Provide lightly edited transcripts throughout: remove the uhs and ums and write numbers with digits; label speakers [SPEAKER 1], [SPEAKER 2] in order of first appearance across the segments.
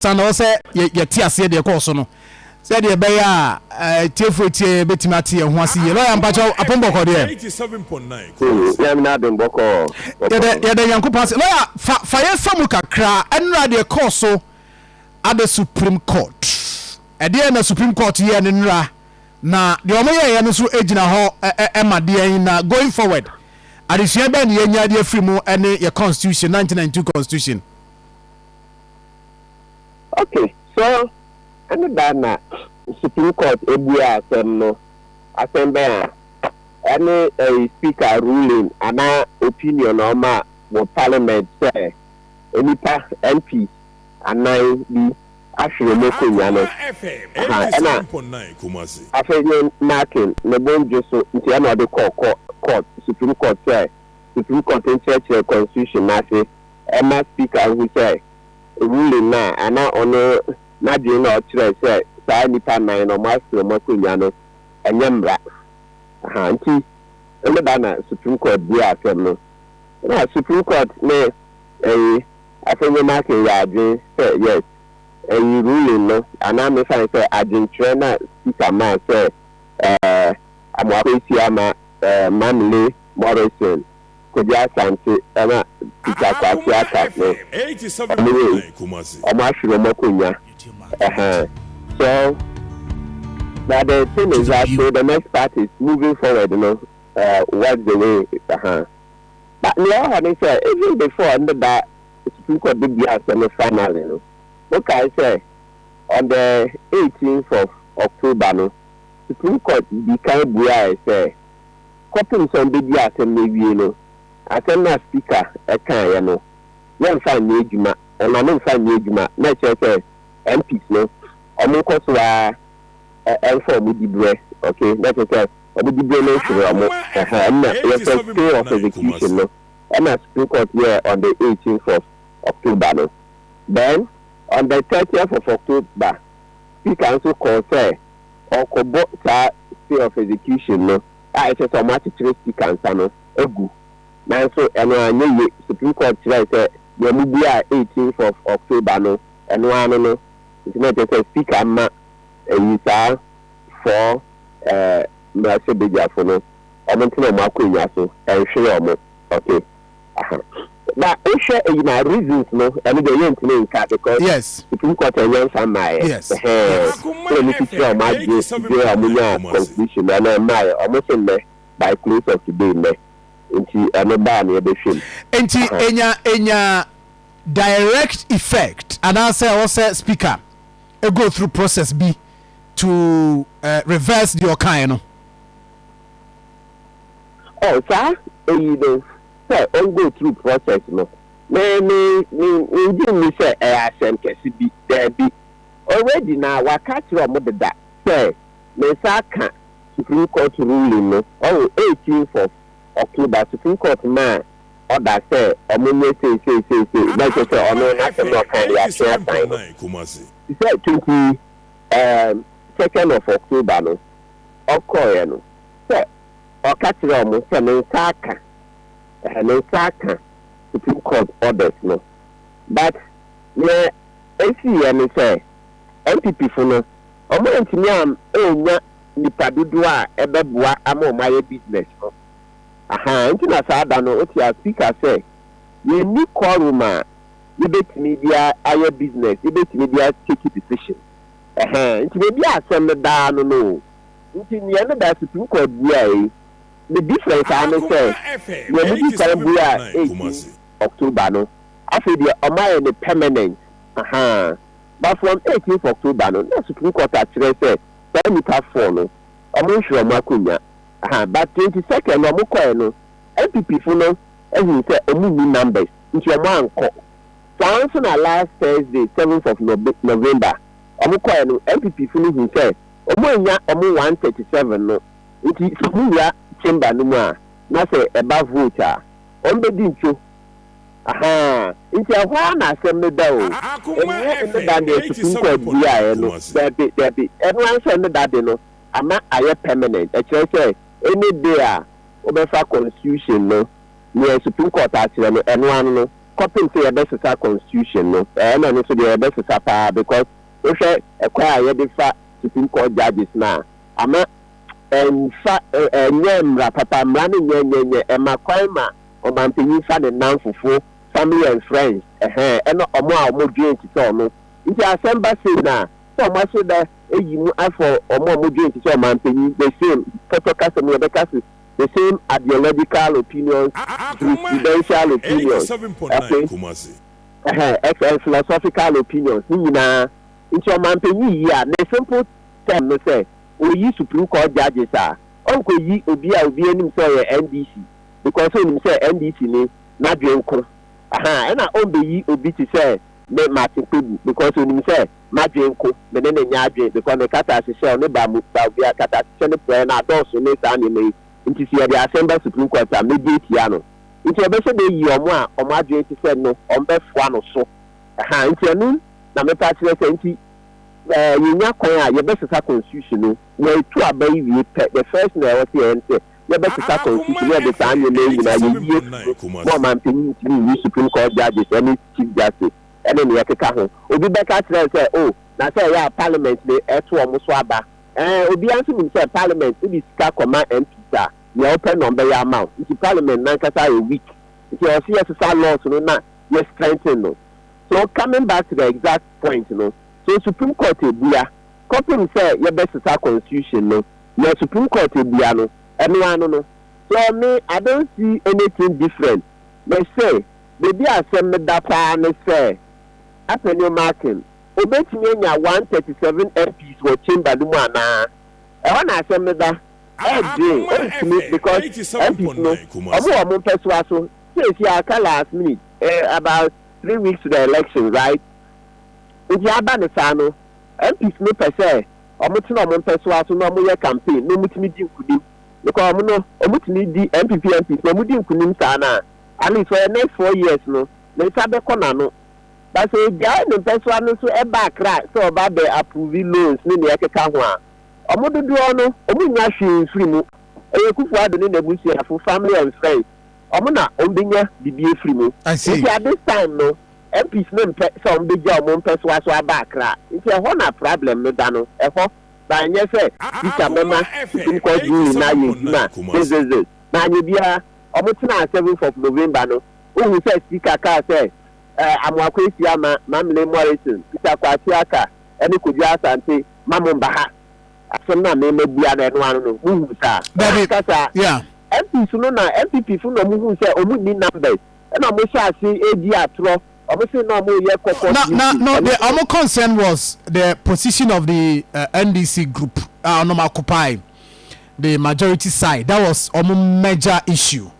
[SPEAKER 1] San na ɔsɛ yɛte aseɛ deɛ ɛkɔɔ so no sɛdeɛ ɛbɛyɛ a tiefoɔ etie bɛtumi ate yɛn ho ase yie. Lɔya, mpakyɛw, apɔmbɔkɔ deɛ?
[SPEAKER 2] Nyame n'adom, bɔkɔɔ.
[SPEAKER 1] Yɛda Nyankopɔn ase. Lɔya, fa yɛn fa mu kakra ɛnora deɛ ɛkɔɔ so ade Supreme Court. Ɛdeɛ na Supreme Court yɛ ne nnora na deɛ ɔmo yɛɛyɛ no nso gyina hɔ ɛma deɛn, na going forward adesua bɛn ne yɛnya de afiri mu ɛne yɛ constitution, 1992 constitution?
[SPEAKER 2] Okay, so ɛne da na Supreme Court ebue asɛm no, asɛm bɛn a ɛne ɛyɛ Speaker ruling anaa opinion a ɔma wɔ Parliament sɛ nipa MP anan bi ahwere mu akonnwa no. Ɛna afei ne Markin ne bo ndwo so, nti ɛna ɔde kɔ court, Supreme Court, sɛ Supreme Court nkyerɛkyerɛ constitution n'ase ɛma Speaker hu sɛ ruling na ana ɔno n'adwene na ɔkyerɛ sɛ saa nipa nan na ɔmo ahwere ɔmo akonnwa no ɛnyɛ mmara. Nti ɛne da na Supreme Court bue asɛm no, na Supreme Court ne ɛyi Afenyo Markin yɛ adwene sɛ yes, ɛyi ruling no anaa mefa sɛ adwenkyerɛ na Speaker maa sɛ Amoako Asiama, Mamle Morrison, Kodwo Asante ɛna Peter Kwasi Arthur no, ɔmo yɛ ɔmo ahwere ɔmo akonnwa. So now the thing is that, so the next part is moving forward, what's the way? But nea ɔhɔ ne sɛ even before ne da Supreme Court de bua asɛm no finally no, okay, sɛ on the 18th of October no, Supreme Court di kan bua sɛ kɔpem sɛ ɔmbɛdi asɛm no awie no, asɛm no a Speaker ɛkaeɛ no, yɛmfa nyɛ adwuma, ɛma no mfa nyɛ adwuma, na ɛkyerɛ sɛ MPs no ɔmo nkɔ so a ɛmfa ɔmo di berɛ. Okay, na kyerɛ sɛ ɔmo di berɛ no nhwere ɔmo ɛhɛ. Ɛna yɛfɛ stay of execution no, ɛna Supreme Court yɛ on the 18th of October no. Then on the 30th of October, Speaker nso kɔɔ sɛ ɔkɔbɔ saa stay of execution no a ɛkyerɛ sɛ ɔmo akyekyere Speaker nsa no egu, nanso ɛno anyɛ yie. Supreme Court kyerɛ sɛ deɛ ɔmo bu a 18th of October no, ɛno ano no, nti na kyerɛ sɛ Speaker ma ɛyi saa four mmarahyɛbadwafo no, ɔmo ntena ɔmo akonnwa so, ɛnhwere ɔmo. Okay, aha na wohwɛ eyi na reasons no, ɛno deɛ yɛntumi nka because Supreme Court ɛnyɛ nfa mmaayɛ. Ɛhɛn, sɛ ɔmo kyikyiri ɔmo agye gye ɔmo nya conclusion no, ɛno mmaayɛ. Ɔmo so nnɛ by close of today nnɛ, nti ɛno baa na yɛbɛhwɛ mu.
[SPEAKER 1] Nti enya direct effect anaasɛ ɛwɔ sɛ Speaker go through process bi to reverse deɛ ɔkaeɛ no?
[SPEAKER 2] Ɔ saa eyi no sɛ ɔn go through process no, me ngye nni sɛ ɛyɛ asɛm kɛse bi. Daabi, already na waka kyerɛ ɔmo deda sɛ ne nsa aka Supreme Court ruling no. Ɔwɔ 18th of October, Supreme Court maa ɔda sɛ ɔmo nyɛ sei sei sei sei, na kyerɛ sɛ ɔno n'asɛm na ɔka de atwe asan no sɛ 22nd of October no, ɔkɔɔɛ no sɛ ɔka kyerɛ ɔmo sɛ ne nsa aka, ɛhɛ, ne nsa aka Supreme Court orders no. But nea esi yɛ ne sɛ NPP fo no, ɔmo ntumi am enya nipa dodoɔ a ɛbɛboa ama ɔmo ayɛ business no. Aha, nti na saa da no o ti a Speaker sɛ yɛnni quorum a yɛbɛtumi de ayɛ business, yɛbɛtumi de atake decision. Ɛhɛn, nti beebi a asɛm no daa no o, nti nea no da Supreme Court bua yi, the difference a ne sɛ nea mo di kan bua 18 October no, afei deɛ ɔmo ayɛ no permanent. Aha, but from 18th October no, na Supreme Court akyerɛ sɛ saa nipa four no, ɔmo nhwere ɔmo akonnwa. Aha, but 22nd ɔmo kɔɛ no, NPP fo no ehu sɛ ɔmo ni numbers, nti ɔmo ankɔ. Saa nso na last Thursday, 7th of November, ɔmo kɔɛ no, NPP fo no hu sɛ ɔmo anya ɔmo 137 no, nti sɛ ɔmo wura chamber no mu a, na sɛ ɛba vote a, ɔmo bɛdi ntwo. Aha, nti ɛhɔ ara na asɛm no da o. Ɛnyɛ ɛno da deɛ Supreme Court buaeɛ no. Dɛbi dɛbi, ɛno ansɛ ɛno da de no ama ayɛ permanent. Ɛkyerɛ sɛ any day a wobɛfa constitution no, nea Supreme Court akyerɛ no, ɛno ano no. Kɔpem sɛ yɛbɛsesa constitution no, ɛna no nso deɛ yɛbɛsesa paa, because wohwɛ ɛkwan a yɛde fa Supreme Court judges no a, ama ɛnfa ɛnyɛ mmara papa. Mmara no nyɛ nyɛ nyɛ ɛma kwan ma ɔmanpanyin fa ne nan fofo, family and friends, ɛhɛn, ɛna ɔmo a ɔmo dwen te sɛ ɔno. Nti asɛm ba sei na sɛ ɔmo ahyɛ da eyi mu afɔ ɔmo a ɔmo dwen te sɛ ɔmanpanyin, the same pɔtɔ kasa mu yɛbɛka se the same ideological opinions, jurisprudential opinions, okay, ɛhɛn, ɛfɛ philosophical opinions ne nyinaa. Nti ɔmanpanyin yi a, ne simple term no sɛ oyi Supreme Court judges a, ɔnkɔyi obi a obi anim sɛ ɔyɛ NDC, because onim sɛ NDC ni n'adwen nko aha, ɛna ɔmbɛyi obi te sɛ me Martin Kpebu, because onim sɛ m'adwen nko, me ne ne nyɛ adwen, because ne kata ahyehyɛ ɔne ba mu ba obi kata ahyehyɛ ne pɛɛ na adɔɔso ne saa nneɛma yi. Nti sɛ yɛde asɛm ba Supreme Court a, mɛdi etia no. Nti ɔbɛhyɛ de yi ɔmo a ɔmo adwen te sɛ no, ɔmo bɛfoa no so aha. Nti ɛno na mepa kyerɛ sɛ nti yɛnya kwan a yɛbɛsesa constitution no, yɛtu aba yi wie pɛ, the first na ɛwɔ sɛ yɛn sɛ yɛbɛsesa constitution na yɛde saa nneɛma yi nyinaa yɛyie firi mu ma ɔmanpanyin ntumi nyi Supreme Court judges ɛne Chief Justice ɛne nea ɛkeka ho. Obi bɛka kyerɛ sɛ, o, na sɛ ɛyɛ a parliament de ɛto ɔmo so aba. Obiara nso nim sɛ parliament wode sika kɔma MPs a, nea wopɛ na ɔmbɛyɛ ama wo. Nti parliament nankasa yɛ weak, nti ɛwɔ sɛ yɛsesa laws no na yɛ strengthen no. So coming back to the exact point no, so Supreme Court ebua, kɔpem sɛ yɛbɛsesa constitution no, na Supreme Court ebua no, ɛno ano no. So me, I don't see anything different. Me say beebi a asɛm no da paa ne sɛ Afenyo Markin obetumi anya 137 MPs wɔ chamber no mu anaa? Ɛhɔ na asɛm no da. Ɛɛdwen ɔntumi, because MPs no, ɔmo wɔ ɔmo mpɛsoa so. Seesi aka last minute, about 3 weeks to the election, right? Nti aba ne saa no, MPs no pɛ sɛ ɔmo tena ɔmo mpɛsoa so na ɔmo yɛ campaign na ɔmo tumi di nkunim, because ɔmo no, ɔmo tumi di NPP MPs na ɔmo di nkunim saa na at least for the next 4 years no, ne nsa bɛkɔ n'ano. But sɛ ogyae ne mpɛsoa no so ɛba Accra sɛ ɔba bɛ approve loans ne nea ɛkeka ho a, ɔmo dodoɔ no, ɔmo nya hwee mfiri mu. Ɛyɛ Akufo Addo ne n'abusuafo, family and friends, ɔmo na ɔmo bɛnya biribi efiri mu.
[SPEAKER 1] I see.
[SPEAKER 2] Nti at this time no, MPs no mpɛ sɛ ɔmo bɛgya ɔmo mpɛsoa so aba Accra. Nti ɛhɔ na problem no da no. Ɛhɔ ba nyɛ sɛ speaker bɛma Supreme Court ruling na ayɛ adwuma this this this na anya biara. Ɔmo tena 7th of November no, ohun sɛ speaker kaa sɛ Amoako Asiama, Mamle Morrison, Peter Kwakye Aka ɛne Kodwo Asante ma mo mba ha, asɛm na mɛma bua no, ɛno ano no muhu saa.
[SPEAKER 1] Dabi.
[SPEAKER 2] Kasa MPs no na NPP fo na ɔmo hu sɛ ɔmo ni numbers, ɛna ɔmo hyɛ ase edi atorɔ, ɔmo se na ɔmo yɛ caucus
[SPEAKER 1] Na
[SPEAKER 2] meeting.
[SPEAKER 1] No,
[SPEAKER 2] Ɛno
[SPEAKER 1] the ɔmo concern was the position of the NDC group a ɔnom occupy the majority side. That was ɔmo major issue.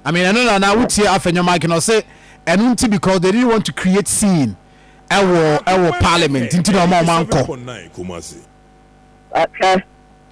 [SPEAKER 1] I mean, ɛno na wotie Afenyo Markin, ɔsɛ ɛno nti, because they didn't want to create scene ɛwɔ parliament, nti na ɔmo ankɔ.
[SPEAKER 2] Hwɛ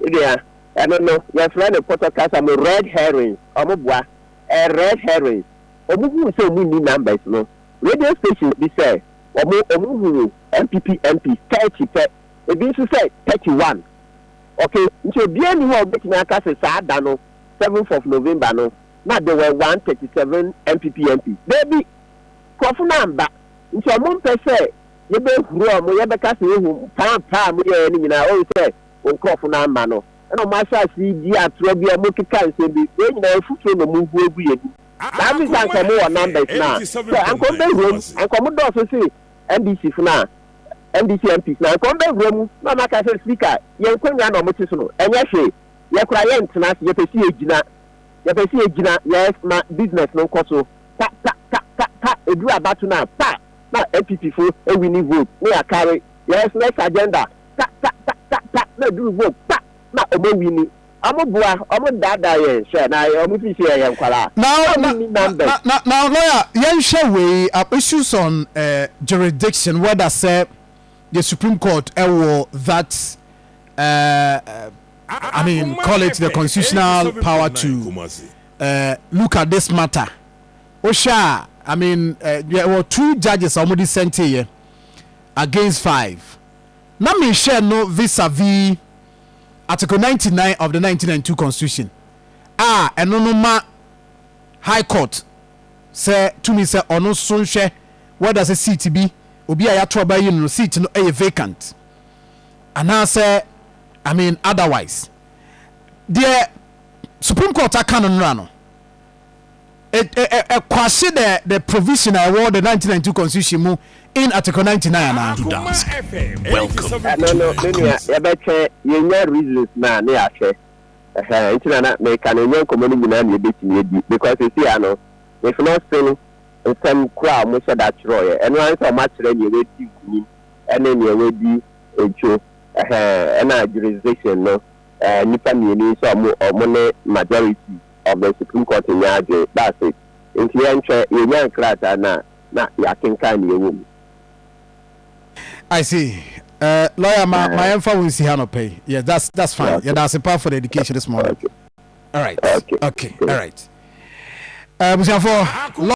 [SPEAKER 2] ebia ɛno no yɛfrɛ no pɔtɔ kasa mu red herrings. Ɔmo boa red herrings. Ɔmo hu sɛ ɔmo ni numbers no. Radio stations bi sɛ ɔmo hu NPP MP 30 pɛ, ebi nso sɛ 31. Okay, nti obiara ni hɔ a obetumi aka sɛ saa da no, 7th of November no, na there were 137 NPP MP. Deebi, nkurɔfo no amba, nti ɔmo mpɛ sɛ yɛbɛhuru ɔmo, yɛbɛka sɛ ehu paapaa mo yɛɛ no nyinaa ɔmo sɛ nkurɔfo no amba no, ɛna ɔmo ahyɛ ase di atorɔ bi a ɔmo keka nsɛm bi. Wɔn nyinaa efuturo na ɔmo hu egu yɛn nim. Na afi sɛ anka ɔmo wɔ numbers na sɛ anka ɔmo bɛwura mu, anka ɔmo dɔɔso si NDC fo na NDC MPs na anka ɔmo bɛwura mu na ɔmo aka sɛ, "Speaker, yɛn nkonnwa na ɔmo te so no, ɛnyɛ hwee, yɛkora yɛn ntena ase, yɛpɛ si yɛgyina, yɛpɛ si yɛgyina, yɛ ma business no nkɔ so." Ta ta ta ta ta, eduru abato na pa na NPP fo ewini vote ne yɛakare yes, next agenda, ta ta ta ta ta, na eduru vote pa na ɔmo wini. Ɔmo boa, ɔmo daadaa yɛn hwɛ na ɔmo fi si yɛ nkwaraa.
[SPEAKER 1] Now,
[SPEAKER 2] Ɔmo
[SPEAKER 1] na,
[SPEAKER 2] ni numbers.
[SPEAKER 1] Na lawyer, yɛnhwɛ wei, issues on jurisdiction, whether sɛ the Supreme Court ɛwɔ that I mean, call it the constitutional power to look at this matter. Wohwɛ a, I mean, there were two judges a wɔn dissent yɛ against five. Na mehwɛ no vis-a-vis Article 99 of the 1992 Constitution a ɛno no ma High Court. Sɛ tumi sɛ ɔno nso nhwɛ whether sɛ seat bi, obi a yɛato aba yi no seat no yɛ vacant anaasɛ, I mean, otherwise. Deɛ Supreme Court aka no nnora no, ɛkwahye the provision a ɛwɔ the 1992 Constitution mu in Article 99 anaa?
[SPEAKER 3] To dusk. Welcome.
[SPEAKER 2] Ɛno no, me nua, yɛbɛtwɛn yɛnya reasons na ne yɛahwɛ. Ɛhɛn, nti na meka no, ɛnyɛ nkɔmmɔ no nyinaa na yɛbɛtumi adi because ɛsi a no, if not seen nsɛm koro a wɔhyɛ da kyerɛɔyɛ ɛno ara sɛ ɔmo akyerɛ nea wɔadi nkunim ɛne nea wɔadi ntwo. Ɛhɛn, ɛna jurisdiction no, nipa mmienu yi sɛ ɔmo ne majority of the Supreme Court nyɛ adwene. That's it. Nti yɛntwɛ yɛnya nkrataa na yɛakenkan nea ɛwɔ mu.
[SPEAKER 1] I see. Lawyer, ma yɛmfa wo nsi ha no pɛ. Yes, that's fine.
[SPEAKER 2] Okay.
[SPEAKER 1] Yeah, that's a part for the education this morning.
[SPEAKER 2] Okay.
[SPEAKER 1] All right.
[SPEAKER 2] Okay.
[SPEAKER 1] Okay. All right. Busuafo.